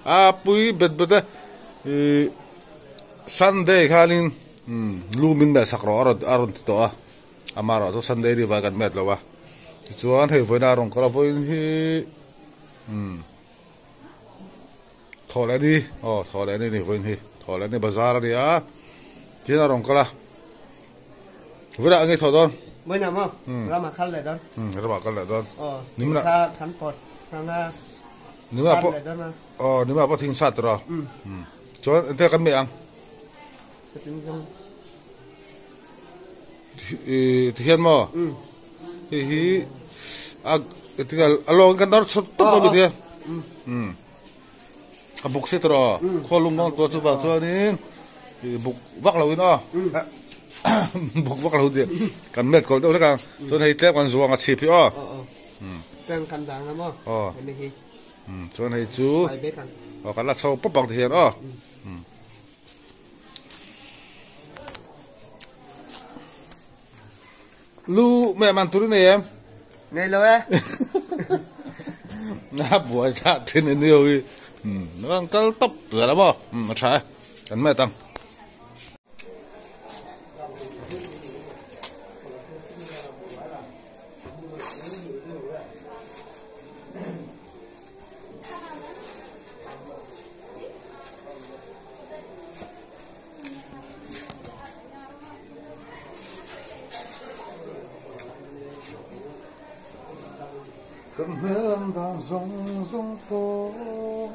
A pui bet bet a ih Sunday khanin lu min meh sak rawh a rawn ti tawh a amaherawh chu Sunday ni vai kan met lo a tichuan hei vawiin a rawn kal a vawiin hi umm thawh leh ni aw thawh leh ni a ni vawiin hi thawh leh ni bazar a ni a tin a rawn kal a vawiinah eng nge thawh dawn vawiinah maw ramah kal leh dawn ramah kal leh dawn aw thingkha kan pawt hmang a nimah pawh aw nimah pawh thing sat rawh chuan engtia kan meh ang tihian maw hei hi a tia a lawng kan dar chhawt tawp tawp tia a buk se tawh khaw lung bang tawh chuvang chuanin buk vak lo in aw buk vak lo tia kan met kawl deuh hlek ang chuan hei tlem kan zuang a chhip hi aw tlem kan dang a maw hemi hi chuan hei chu aw kan la chho pawp ang tihian aw. Lu meh man tur i nei em? Nei lo e. Na buai thla thin a ni ho hi. Kan kal tawp zel a maw? A tha e. Kan met ang. Kan hmel an dan zawng zawng pawh.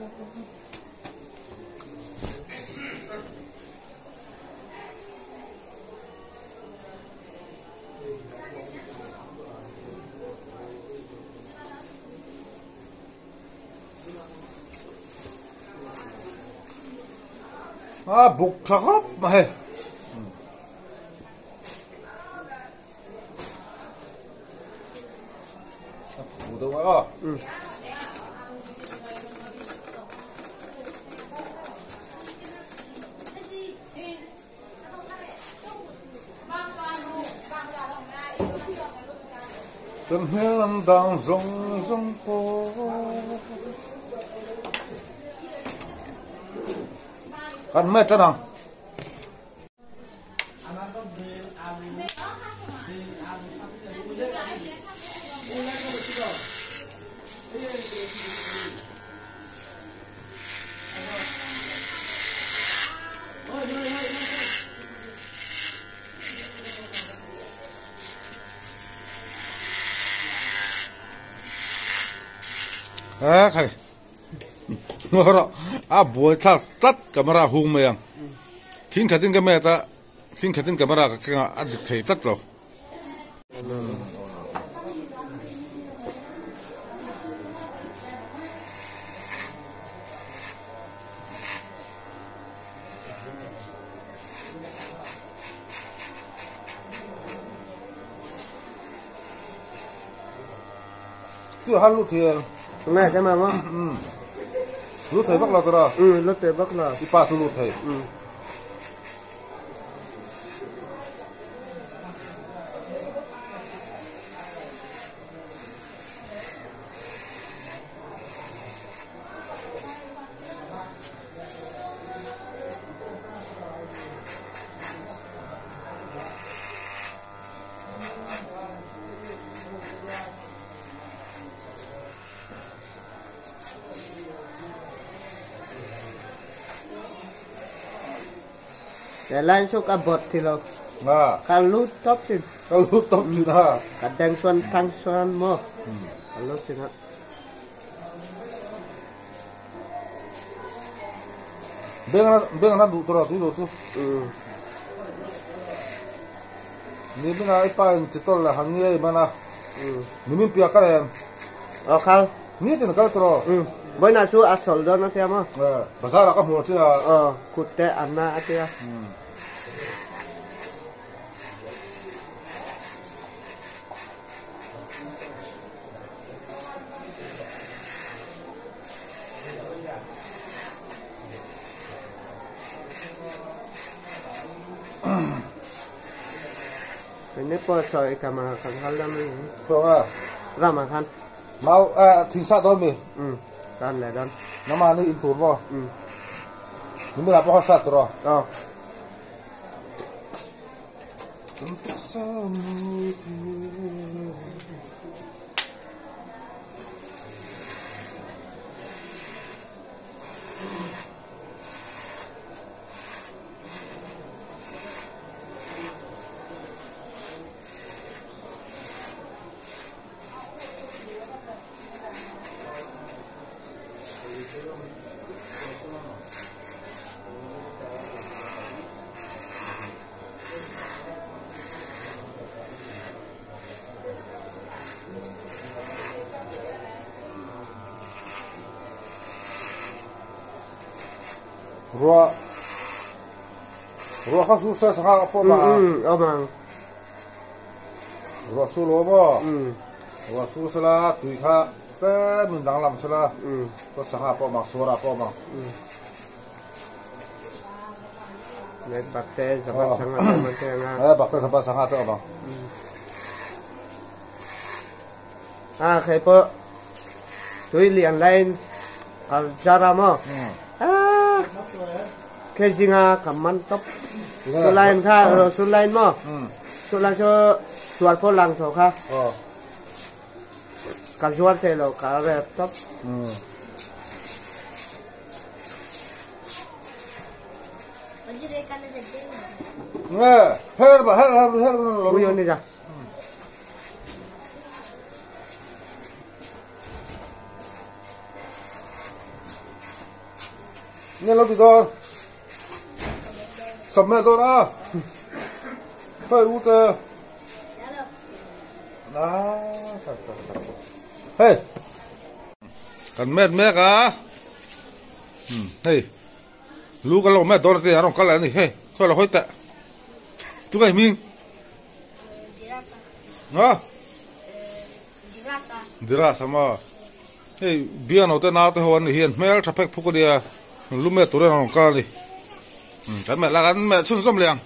A buk tha khawp mai hei. A phu deuh a. Kan hmel an dang zawng zawng pawh Kan hmeh tan ang. A khai a buai thlak tlat camera hung mai ang thing khatin ka met a thing khatin camera ka keng a a dik thei tlat lo. Chu han lut thei em? Nge cái mà không? Lut thei vak lo tawh a? Ừ, lut thei vak lo. I pa chu lut thei. Ừ. Để lên xuống cả bọt thì lo. À. Cả lút tóc thì. Cả lút tóc thì ha. Cả đen xuân thăng xuân mò. Cả lút thì ha. Beng na duh tawh tui lo chu. Ni beng a i pa in chi tawlh leh han nge i man a. Ni min piah kal em? Aw kal. Ni tin kal tawh. Vawiinah chu a sawl dawn a tia maw? Bazar ah ka hmuh chin a. Aw kut te an na a tia. Ini pawh sawi camera kan hal lam Thawng a. Ramah khan. Mau eh thing sat dawn mi? Um sat leh dawn. Nangmah ni in tur maw? Um. Nimina pawh kha sat tur aw? Aw. Ruah ruah kha su sa sangha a pawh mah a. Awm ang. Ruah su lo maw? Ruah su sela tui kha tlem in danglam sela chuan sangha pawh mang suara pawh mang. Leh bakte zapat sangha te awm ang te ang a. Eh bakte zapat sangha te awm ang. A khai pawh tui lian laiin ka zar a maw? Ah khe zinga ka man tawp. Sulaiin kha ro sulaiin maw? Sulai chu sual pawh lang tawh kha. Ka zuar thei lo ka rep tawp. Nge her ba her her her lo. Ui ni ja. Nge lo ti dawn. Sawm dawn a. Hei u te. Hei. Kan met mek a. Hei. Lu ka lo met dawn te a rawn kal leh a ni. Hei khawi lo hawi teh. Tu ka hming? Dirasa. Dirasa. Dirasa maw. Hei biano te nau te ho an ni hian hmel tha phek phuk a nia. Lu met tur hian a rawn kal a ni. Kan met la kan met chhunzawm leh ang.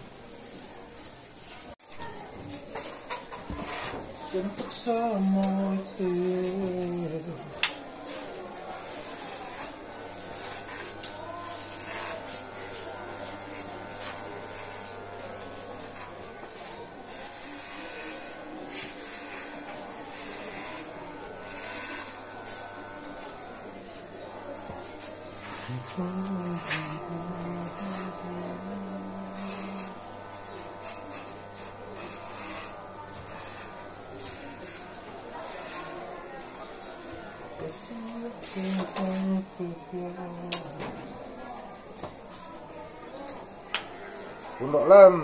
Pundok lem.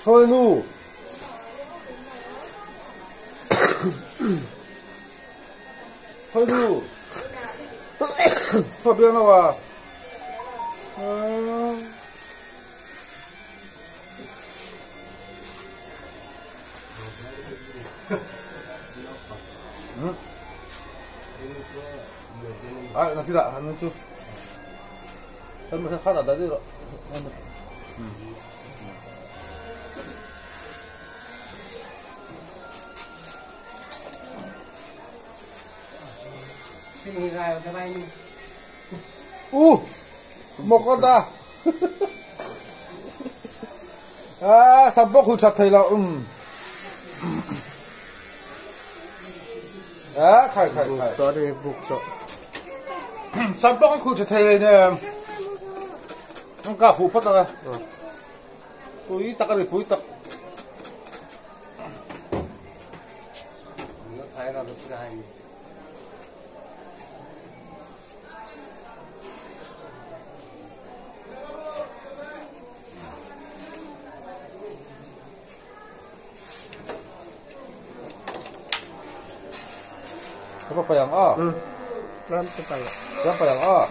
Thôi nu. Thôi nu. Thôi biết đâu à. À, nó khi đã hắn chú. Hắn mới khát ở đấy rồi. Mokoda. À, sắp bốc hụt chặt thầy là À, khai khai khai. Đó đi buộc cho. Sắp bốc hụt chặt thầy này nè. Không cả phụ phát ra. Pui tắc đi pui tắc. Nó thấy là nó cái này. Apa payang a? Ram payang. Ram payang a.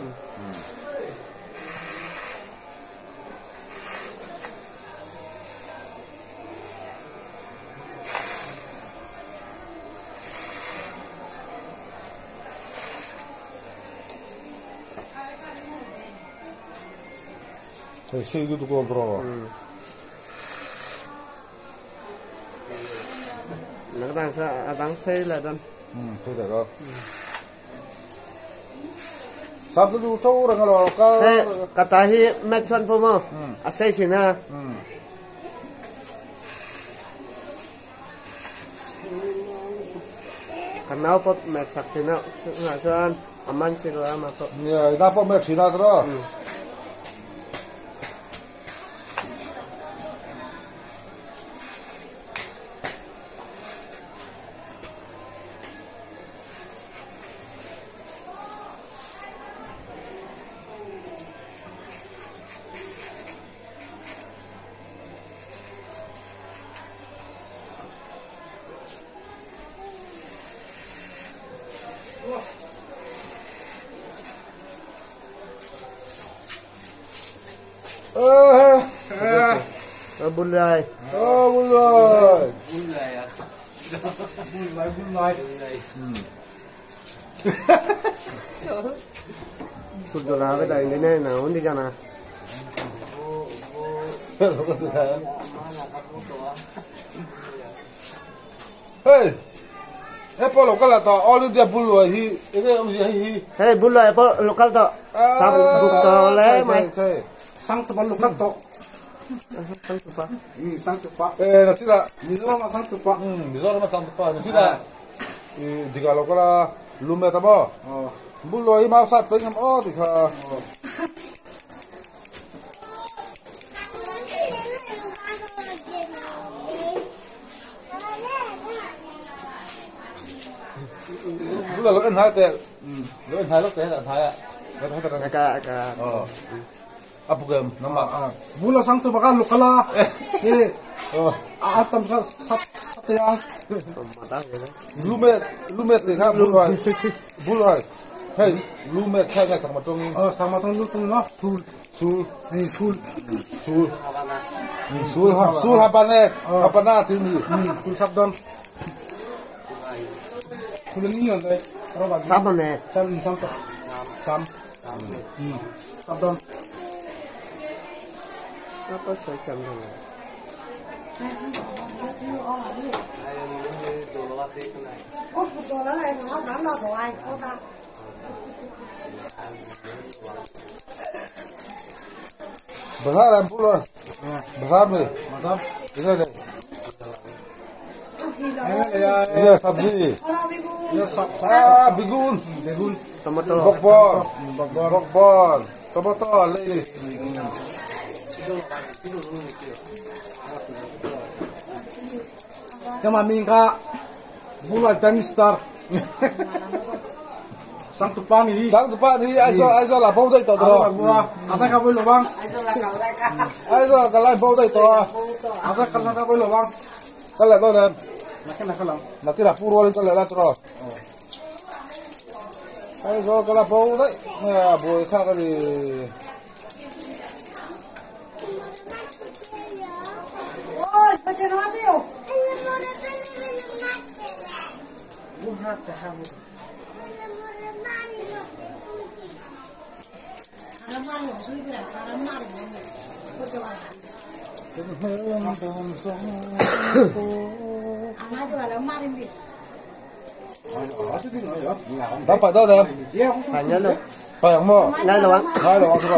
Sei du kontrol. Nó đang sao đang xây là đang. Xây là đó. Sắp tới châu rồi lo cái. Cái ta hi mẹ chuẩn phụ mà. À xây gì nè. Cái nào bóp mẹ sạc thì nào, ngã cho anh chỉ rồi mà có. Nè, đã bóp mẹ chỉ là đó. Bulai. Oh, bulai. Bulai à. Bulai, bulai. Sụt là cái này này nào đi ra nào. Hey, Apple local là to, all India bulai hi, cái gì hi. Hey, bulai Apple local to. Sao bục to lấy mày. Sang to local to. Sang to pa. Sang to pa. Eh, nasi lah. Mizoram sang to pa. Mizoram sang to pa. Nasi lah. Diga local la, lume tabo. Bulai mau sat tengam oh diga. Bulai lo en hai te. Lo en hai lo te hai à. Cái cái. Apa game nama? Bula sang tu bakal lokala. Eh, atam sa sat ya. Lumet, lumet ni kan bulai, bulai. Hey, lumet khai ngai sang matong. Oh, sang matong lu tung no. Sul, sul, eh sul, sul, sul ha, sul apa ne? Apa na tini? Sul sabdon. Sul ni on dai. Sab ne. Sam sam sam. Sabdon. Apa saya cakap ni? Bazar am pula. Bazar ni. Bazar. Ini ni. Ini sabzi. Ah, bigun. Bigun. Tomato. Bokbon. Bokbon. Tomato lagi. Kama minka bulai tennis star. Sang tupa ni. Sang tupa ni, ai cho là bao đây tao rồi. Ada kau boleh bang. Ai cho cái lại bao đây tao. Ada kalau kau boleh bang. Kalau kau nak. Nak nak kalau. Nak kira puru kalau lah terus. Ai cho cái là bao đây, nè bồi khác cái gì. Ôi, bây giờ nó tiêu. Dam pai dawn em? Pai ngai lo. Pai ang maw? Ngai lo ang. Ngai lo ang chu ka.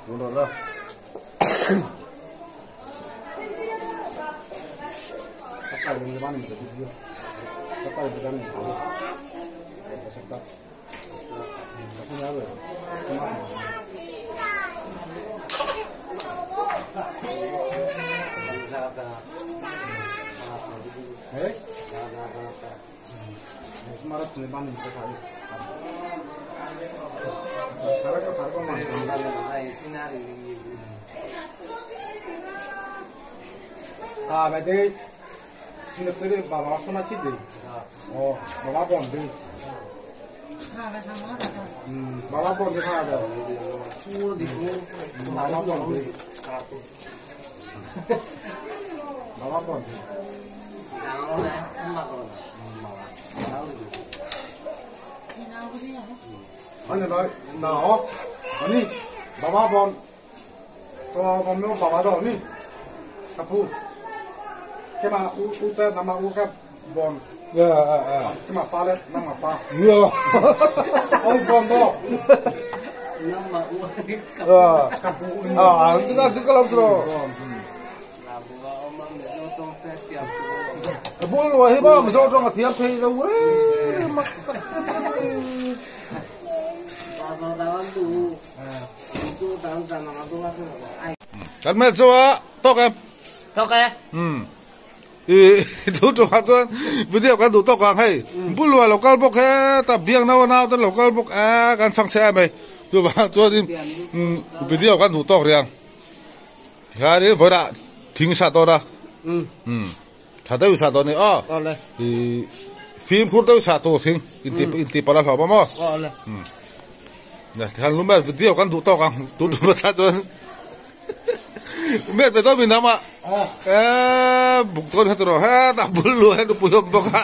Đúng rồi đó. À, vậy đi. Xin được tới đây bà nó xuống chết đi. Ồ, bà bỏng đi. Bà bỏng đi ha rồi. Bà bỏng đi. Bà bỏng đi. Anh nói nào, anh bà bỏng, tôi bỏng nó bà đó đi. Kapu. Cái mà u u tên mà u cái bòn. Cái mà pha lên, năm mà pha. Ôi bòn đó. Năm mà u cái Kapu. À, cái đó cái làm rồi. Bún rồi hi ba, mình cho trong cái thiệp thì đâu ấy. Kan mẹ cho tóc em. Tóc em. Ừ. Thu chu ha chuan video kan duh tawk ang hei bul lo kal bawk he ta biang nau nau te lo kal bawk a kan chhang che mai chu vang chuanin video kan duh tawk riang hianin vawilah thing sa dawn a tha deuh sa dawn a ni aw ih fimkhur deuh sa tur thing inti palh a hlawm a maw tihian lu video kan duh tawk ang tun tum atah chuan Met ve dawn min lam ah eee buk dawn kha tawh hetah bul luah hian nupui a awm bawk a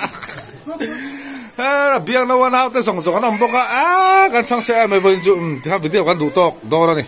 hetah biak naua naute zawng zawng an awm bawk a aaa kan chhang chhe em mai vawiin chu tikhan video kan duh tawk dawn a ni.